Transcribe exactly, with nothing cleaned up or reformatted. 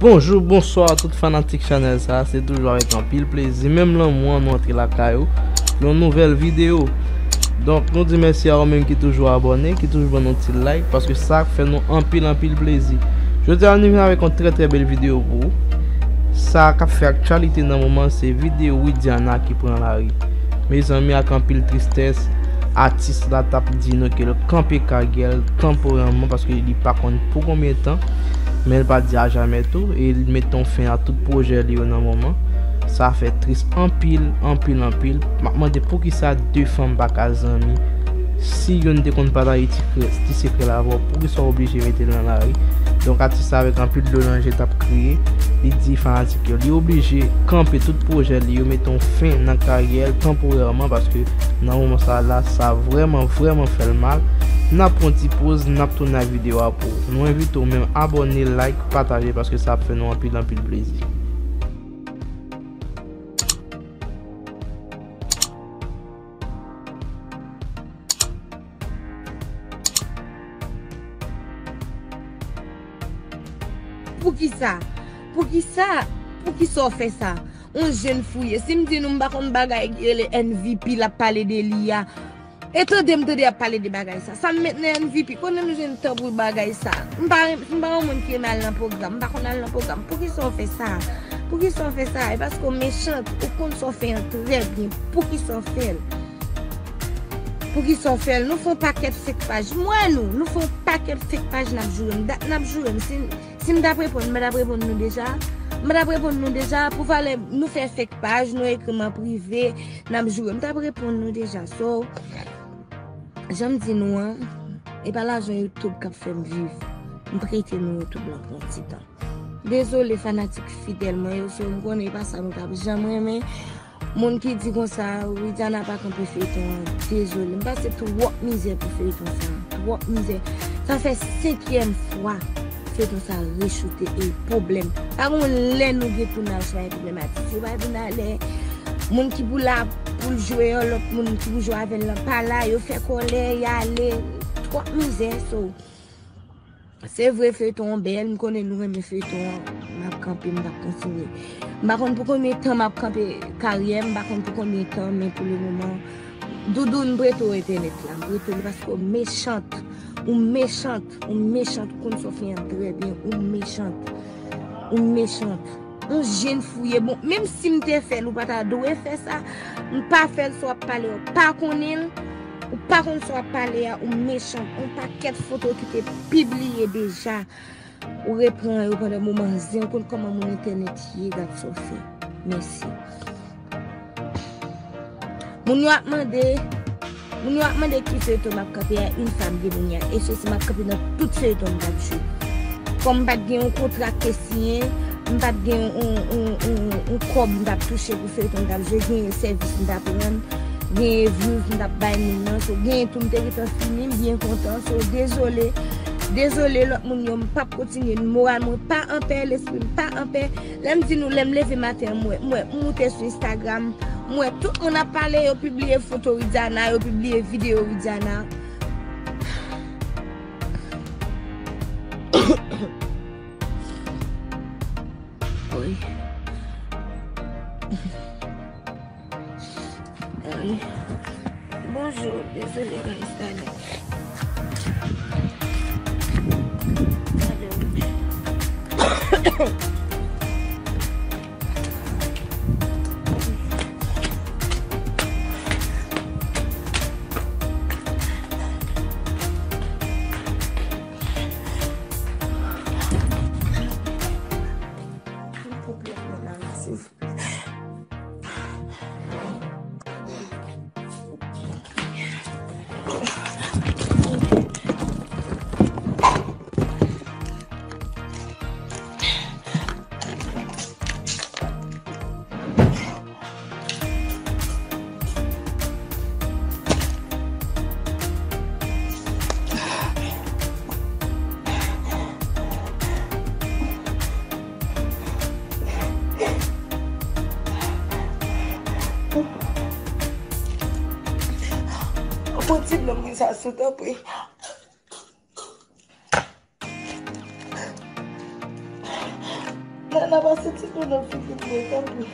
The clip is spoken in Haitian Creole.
Bonjou, bonswa tout fanatik chanèl sa, se toujou avèk anpil plezi, menm lanmou an nou antre lakay ou pou yon nouvèl videyo. Donk nou di mèsi a ou menm ki toujou abòne, ki toujou ban nou ti like, paske sa fè nou anpil anpil plezi. Jodi a nou vin avèk yon trè trè bèl videyo pou ou. Sa k ap fè aktyalite nan moman se videyo Widiana ki pran lari. Mezanmi, ak anpil tristès, atis la t ap di nou ke l kanpe karyè l tanporèman paske li pa konn pou konbyen tan, men l pa di a jamè tou, e l mete yon fen a tout pwojè li yo nan moman. Sa fè tris anpil, anpil, anpil. M ap mande poukisa de fanm pa ka zanmi. Si youn te konn pataje ti krè-, ti sekrè la avè w, poukisa w oblije mete l nan lari? Donk atis la avèk anpil dlo nan je t ap kriye, li di fanatik yo, li oblije kanpe tout pwojè li yo, mete yon fen nan karyè l tanporèman, paske nan moman sa la, sa vrèman, vrèman fè l mal. N ap pran ti poz, n ap tounen ak videyo a pou ou. Nou envite w menm abòne, like, pataje, paske sa ap fè nou anpil, anpil plezi. Poukisa? Poukisa? Poukisa w fè sa? On jèn fouye. Si m di nou m pa konn bagay ki rele N V P l ap pale de li a. E tande m tande y ap pale de bagay sa. Sa m met nan N V P? Kote m jwenn tan pou bagay sa? M pa, m pa yon moun ki renmen al nan pwogram. M pa konn al nan pwogram. Poukisa w fè sa? Poukisa w fè sa? E paske w mechant. Ou konn sa w fè an trè byen. Poukisa w fè l? Poukisa w fè l? Nou fè yon pakèt fake paj. M wè nou. Nou fè yon pakèt fake paj n ap joure m. Dat n ap joure m. Si, si m t ap reponn, m pa t ap reponn nou deja. M pa t ap reponn nou deja. Pou valè nou fè fake paj, nou ekri m an prive, n ap joure m. M t ap reponn nou deja. So, jan m di nou an, e pa lajan YouTube k ap fè m viv. M prete nou YouTube lan pou yon ti tan. Dezole fanatik fidèl mwen yo, so m konnen e pa sa nou t ap janm renmen. Moun ki di konsa, Widiana pa kanpe feyton an, dezole. M pase twòp mizè pou feyton sa, twòp mizè. Sa fè senkyèm fwa feyton sa rechoute e pwoblèm. Pa gen yon lè nou gen pou n al swa e pwoblèm atis yo, pa gen yon lè moun ki pou la pou l jwe an, lòt moun ki pou jwe avè l lan pa la, yo fè kòlè, y ale, twòp mizè, so. Se vre feyton an bèl, m konnen nou renmen feyton an, m ap kanpe, m p ap kontinye. M pa konn pou konbyen tan m ap kanpe karyè m, m pa konn pou konbyen tan, men pou le moman, Doudou, m prete w entènèt la, m prete w li paske w mechant, ou mechant, ou mechant, ou konn sa w fè an trè byen, ou mechant, ou mechant. On jèn fouye, bon, menm si m te fè l, ou pa ta dwe fè sa, m pa fè l, sa w ap pale a, w pa konnen l, ou pa konn sa w ap pale a, ou mechant, on pakèt foto ki te pibliye deja, ou repran yo pandan moman zen, ou konn kòman moun entènèt ye, gad sa w fè. Mèsi. Moun yo ap mande, moun yo ap mande ki feyton m ap kanpe a, yon fam gen moun ya, e se si m ap kanpe nan tout feyton m t ap jwe. Kòm m pa t gen yon kontra k te siyen, m pa t gen yon, yon, yon, yon kòb m t ap touche pou feyton m t ap jwe, gen sèvis m t ap rann, gen views m t ap bay moun nan, so gen tou m te gentan fini, m byen kontan, so dezole, dezole lòt moun yo, m p ap kontinye, moral mwen pa anpè, lespri m pa anpè. Lè m di nou, lè m leve maten an, m wè, m wè, m moute sou Instagram, m wè tout moun ap pale, yo pibliye foto Widiana, yo pibliye videyo Widiana. Wi. Wi. Bonjou, dezole, guys, talè. Pran ti dlo m sa sou, tanpri. Lena, pase ti dlo nan figi m, tanpri.